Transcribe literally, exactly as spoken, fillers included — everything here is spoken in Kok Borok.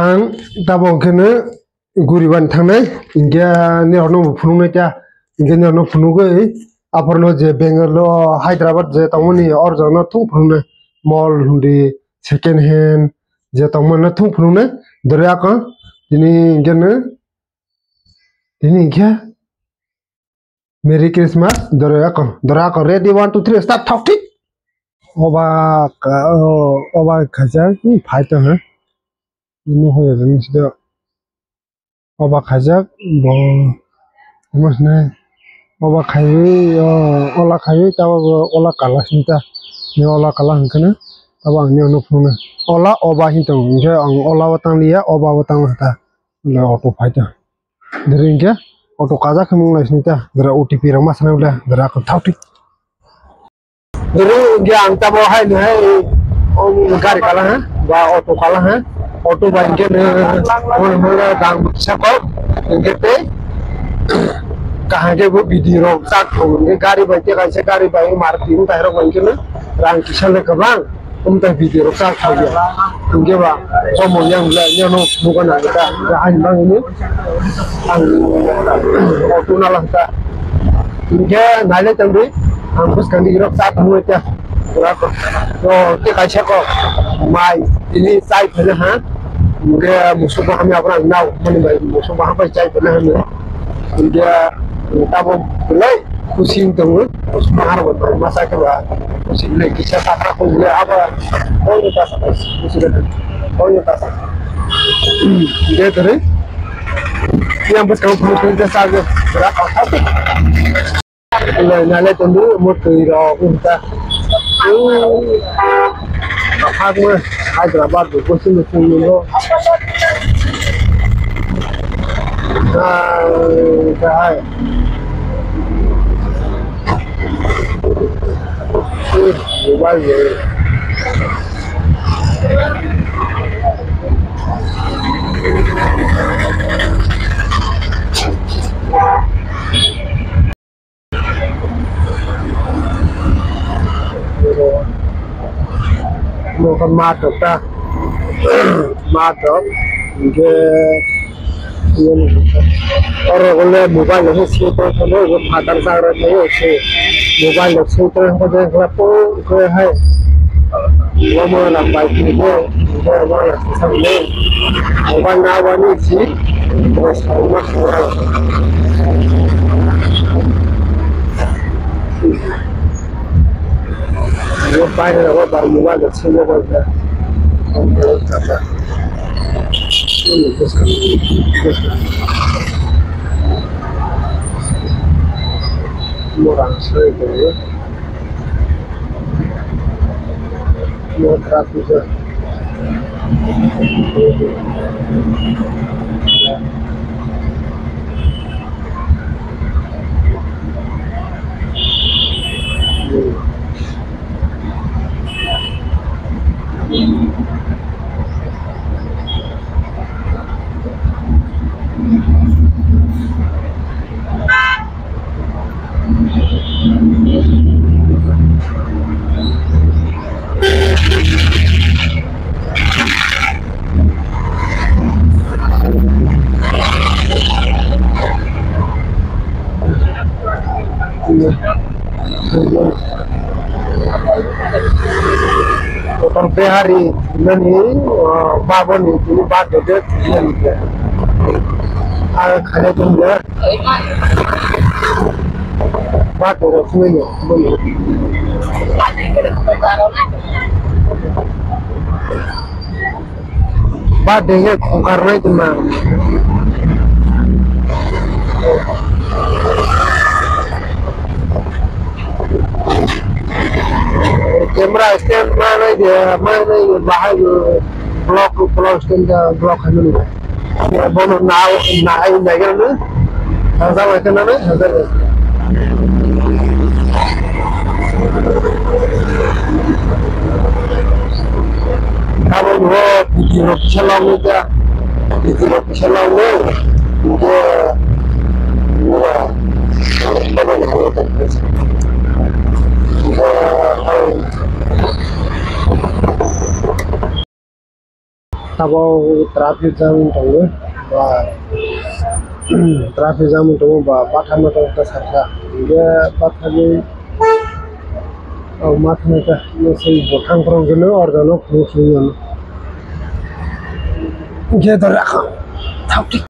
Ang tabok hwnkhe no guriban thangnai, hinkhe norokno bo phunuknai ta, hinkhe norokno phunugwi aphorno je Bangalore o Hyderabad je tongmani o jagano thung phunuknai, mall hindi second hand je tongmani thung phunuknai, dore ako tini hinkhe no, tini hinkhe. Merry Christmas, dora ako, dora ako, ready, one, two, three, start, thok thik. Oba ka, o, oba khaijak, hmm, phai tong ha. Ini hoya jani sida. Oba khaijak, bo, mas ne. Oba khaiwi, o, ola khaiwi, tabo bo, ola kala sinta. Ni ola kala hwnkhe na, tabo ang ni ano phunukna. Ola, oba hin tong, hwnkhe ang ola bo tang liya, oba bo tang ha ta. Le auto phai tong. Dere hinkhe auto kajak khe mung lai sini ta, dere O T P rok ma sana bwle, dere ako thao thik. Dere hinkhe ang tamo hai no hai, o gari kala ha, ba auto kala ha, auto bai hinkhe no, mole mole dang bisa kok, hinkhe tei kaham khe bo video rok chak thung, hinkhe gari bai tei kaisa gari bai Maruti wng tai rok bai hinkhe no, rang kisa le kwbang. Umtai video rok chak thang ya. Hingke ba, somo yang bela, yang no bukan ang kita, ya ang bang ini, ang auto na lang ta. Hingke nai le tang di, ang bus kandi rok chak thang ya. Pura ko, to, te kaisa ko, mai, ini chai phele ha. Hingke musuk baham ya, pura nau, mani bai, musuk baham bai chai phele ha. Hingke, tabo belai. Kucing tongo, kucing mahar bo tongo, masa khe ba kucing le kisa sakra ko le aba, koi ta sa, kucing le, koi ta sa. Dia tore, yang bus kau pun pun sa ge, ra ka sa. Le na le tongo, mo tui ro unta. Aphak ma Hyderabad bo kucing kucing lo. Ah, hai. Mobile. Nokha matok ta, matok, hingke, oro le mobile no se tong, phatar chagra tei se mobile no se tong, hingke hai, omo na bai khe. Oba na wani si, oba sa ma sa. Yo pai na oba bar mo ba ga si mo ba ga. Mo rang sai ga. Kotor behari nani, ah, baboni tini birthday de, ah, khale tongya. Birthday de khumui no, khumui no. Ba denge khongkar nai tongma. Camera stand ma nai de, ma nai de, bahai de, block, block stand de, block hai mani. Bono na, na, ai, na, na, na. Hajak lai khna nai, hajak lai. Abo bo video rok kisa logwi da. Video rok kisa logwi. Bo, bo, bo, Abo traffic jam wng tongo ba traffic jam wng tongo ba bathama tongo ta sakha hingke bathagwi o mathangkha bwswk bwkhang borok hino organo phunuk phunuk mano hingke.